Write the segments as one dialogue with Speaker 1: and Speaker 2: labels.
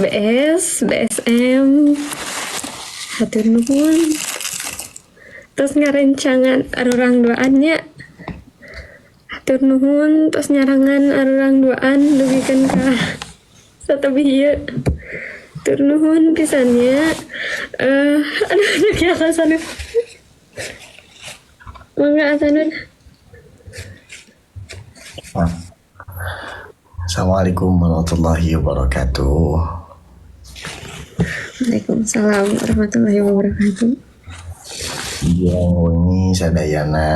Speaker 1: BS, BSM, hatur nuhun. Terus ngarencangan arurang duaan nya. Hatur nuhun tos nyarangan arurang duaan dugikeun ka satebih ieu. Hatur nuhun pisan nya. Aduh aduh ya Hasanun. Mangga Hasanun.
Speaker 2: Assalamualaikum warahmatullahi wabarakatuh.
Speaker 1: Waalaikumsalam warahmatullahi wabarakatuh.
Speaker 2: Yang wengi sadayana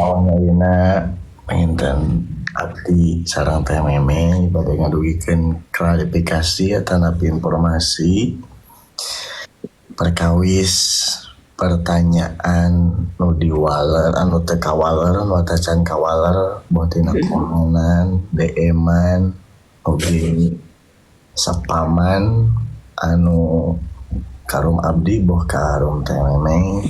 Speaker 2: ayeuna panginten abdi sareng Teh Meme bade ngadugikeun klarifikasi atanapi informasi perkawis pertanyaan nu diwaler anu teu kawaler nu tacan kawaler boh tina komenan, DM-an, oge sapaman anu karum abdi boh karum Teh Meme.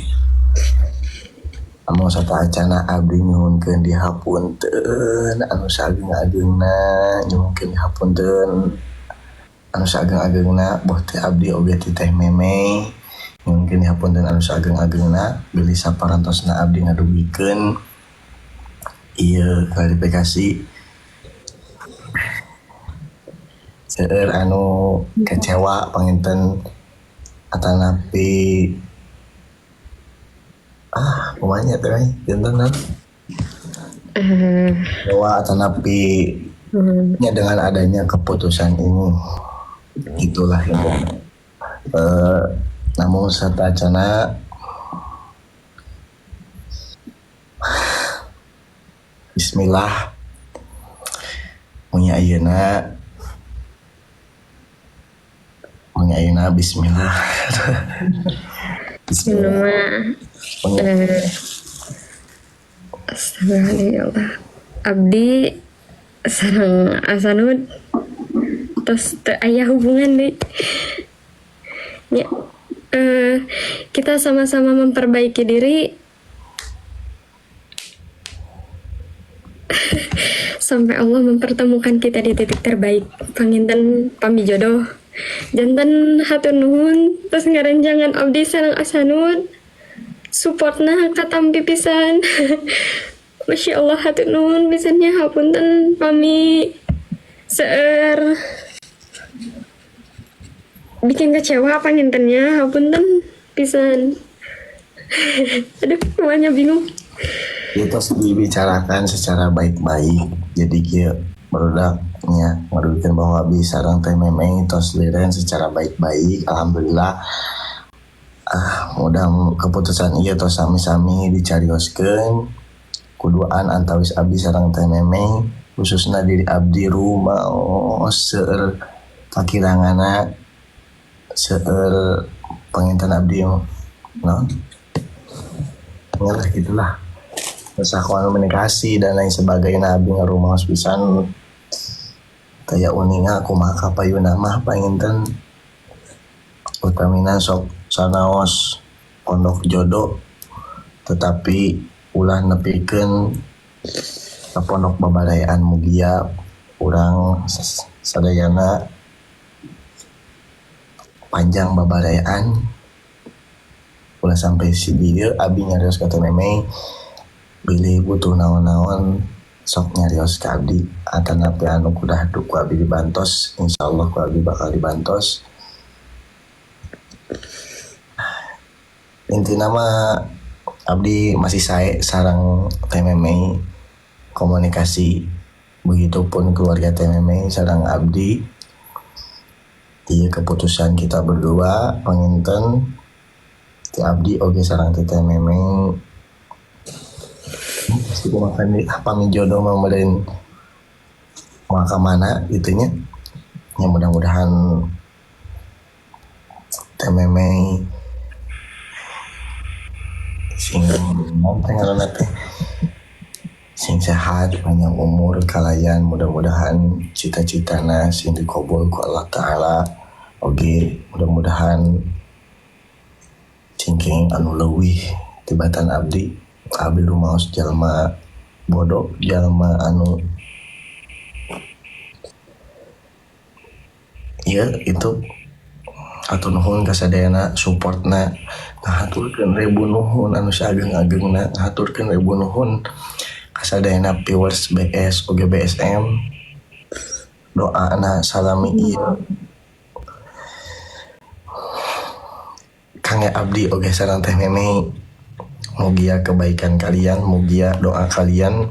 Speaker 2: Anu sateuacanna abdi nyuhunkeun dihapunten anu saageng-agengna, nyuhunkeun dihapunten anu saageng-agengna boh teh abdi oge ti Teh Meme. Nyuhunkeun dihapunten anu saageng-agengna bilih saparantosna abdi ngadugikeun ieu klarifikasi seueur anu kecewa panginten atanapi kumaha nya teh janten kecewa atanapi nya dengan adanya keputusan ini itulah yang namun sateuacanna bismillah punya ayeuna bismillah. Bismillah.
Speaker 1: Astagfirullahaladzim. Abdi sareng Asanud tos teu aya hubungan deui. Ya, kita sama-sama memperbaiki diri sampai Allah mempertemukan kita di titik terbaik. Panginten pami jodoh. Janten hatur nuhun tos ngarencangan abdi sareng Asanud. Supportna katampi pisan. Masya Allah hatur nuhun pisannya, hapunten pami seueur bikin kecewa pangintennya, hapunten pisan. Aduh, semuanya bingung.
Speaker 2: Itu dibicarakan secara baik-baik. Jadi kieu barudaknya ngarugikeun bahwa abdi sareng Teh Meme tos liren secara baik-baik. Alhamdulillah. Mudah keputusan ieu tos sami-sami dicarioskeun kuduan antawis abdi sareng Teh Meme, khususna diri abdi rumaos seueur kakiranganna, seueur panginten abdi naon lah gitulah, masalah komunikasi dan lain sebagainya. Abdi ngarumaos pisan taya uninga kumaha kapayuna mah panginten utamina sok sanaos pondok jodoh, tetapi ulah nepikeun ka pondok babarayaan. Mugia urang sadayana panjang babarayaan, ulah sampai si dieu. Abi nyarios ka Teh Meme bilih butuh naon-naon sok nyarios ka abdi atanapi anu kudah ku abdi dibantos, insyaallah ku abdi bakal dibantos. Intina mah abdi masih sae sareng Teh Meme komunikasi, begitupun keluarga Teh Meme sareng abdi. Ieu keputusan kita berdua panginten ti abdi oge sareng ti Teh Meme. Pasti kumaha pami jodoh mah meureun moal ka mana kitu nya. Ya mudah-mudahan Teh Meme sing ngaranna teh sing sehat, panjang umur, kalayan mudah-mudahan cita-citana sing dikabul ku Allah Ta'ala. Oge mudah-mudahan cingking anu leuwih tibatan abdi. Abdi rumaos jalma bodoh, jalma anu Iya itu, hatur nuhun kasadayana supportna, ngahaturkeun ribu nuhun anu saageng-agengna, ngahaturkeun ribu nuhun kasadayana viewers BS oge BSM, doana salami ieu kangge abdi oge sareng Teh Memey. Mugia kebaikan kalian, mugia doa kalian,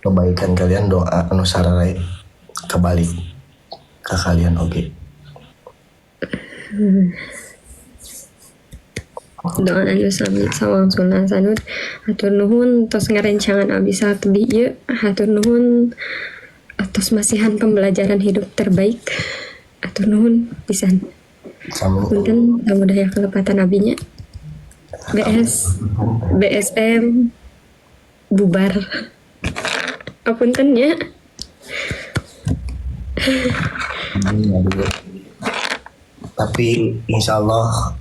Speaker 2: kebaikan kalian, doa anu sarare kebalik ke kalian oge.
Speaker 1: Doa anu sami sawangsulna Sanud, hatur nuhun tos ngarencangan abdi saat ieu, hatur nuhun tos masihan pembelajaran hidup terbaik, hatur nuhun pisan.
Speaker 2: Sami.
Speaker 1: Punten lamun aya kalepatan abinya. BS BSM bubar, apunten nya.
Speaker 2: Tapi insya Allah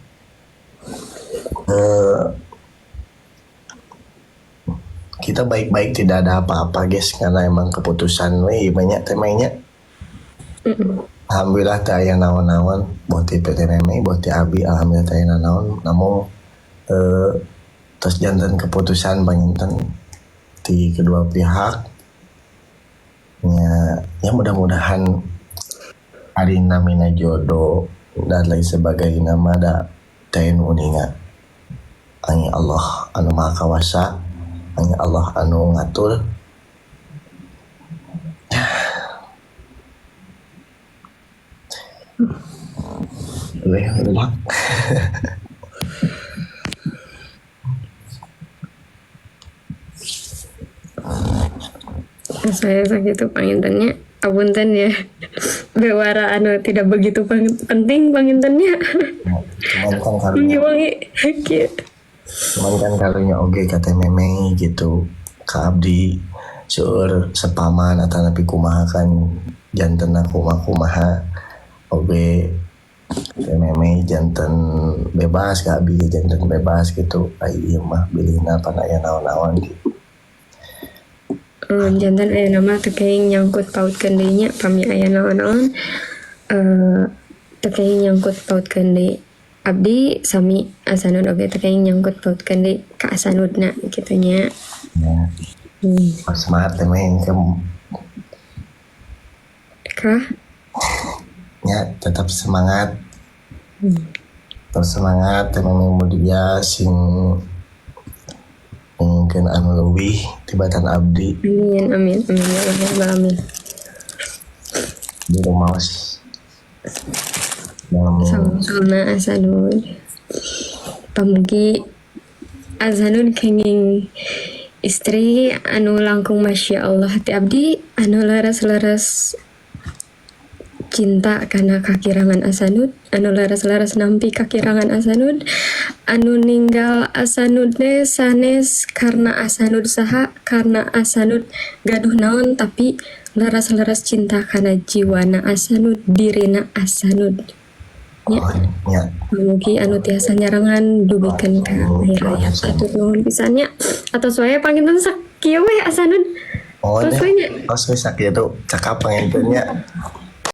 Speaker 2: kita baik-baik, tidak ada apa-apa guys, karena emang keputusan we banyak temanya. Alhamdulillah teu aya naon-naon, boh ti PT Meme, boh ti abi, alhamdulillah teu aya naon, namun tos janten keputusan panginten di kedua pihak ya. Ya mudah-mudahan ari namina jodoh dan lain sebagainya mah da teu nu uninga, hanya Allah anu maha kawasa, hanya Allah anu ngatur. Weh, udah.
Speaker 1: Saya sakitu pangintennya, apunten ya, bewara anu tidak begitu penting pangintennya.
Speaker 2: Cuman kan karunya,
Speaker 1: Wangi-wangi kieu.
Speaker 2: Cuman kan karunya oge ka Teh Memey gitu, ka abdi seueur sepaman atau nepi kumaha kan jantenna kumaha-kumaha oge Teh Memey janten bebas, ka abdi ge janten bebas gitu, ai ieu mah bilihna pan aya naon-naon gitu.
Speaker 1: Janten aya nama teu kenging nyangkut pautkeun deui nya, pami aya naon-naon teu kenging nyangkut pautkeun deui abdi, sami Asanud oge teu kenging nyangkut pautkeun deui ka Asanudna kitu nya.
Speaker 2: Ya. Semangat Teh Mey ke
Speaker 1: Kah?
Speaker 2: Ya, tetap semangat. Tetap semangat Teh Memey, mugia sing mungkin anu leuwih tibatan abdi.
Speaker 1: Amin, amin, amin ya Allah ya Rabbal alamin.
Speaker 2: Di rumaos. Amin.
Speaker 1: Sawangsulna Asanud. Pamugi Asanud kenging istri anu langkung masya Allah ti abdi, anu leres-leres cinta kana kakirangan Asanud, anu leres-leres nampi kakirangan Asanud, anu ninggal Asanud teh sanes karena Asanud saha, karena Asanud gaduh naon, tapi leres-leres cinta kana jiwana Asanud, dirina Asanud nya.
Speaker 2: Oh, ya.
Speaker 1: Mugi anu tiasa nyarengan dugikeun ka akhir hayat. Hatur nuhun pisan nya. Atos wae panginten sakieu we Asanud.
Speaker 2: Oh,
Speaker 1: Tos
Speaker 2: deh.
Speaker 1: we nya.
Speaker 2: Tos we sakitu cakap panginten nya.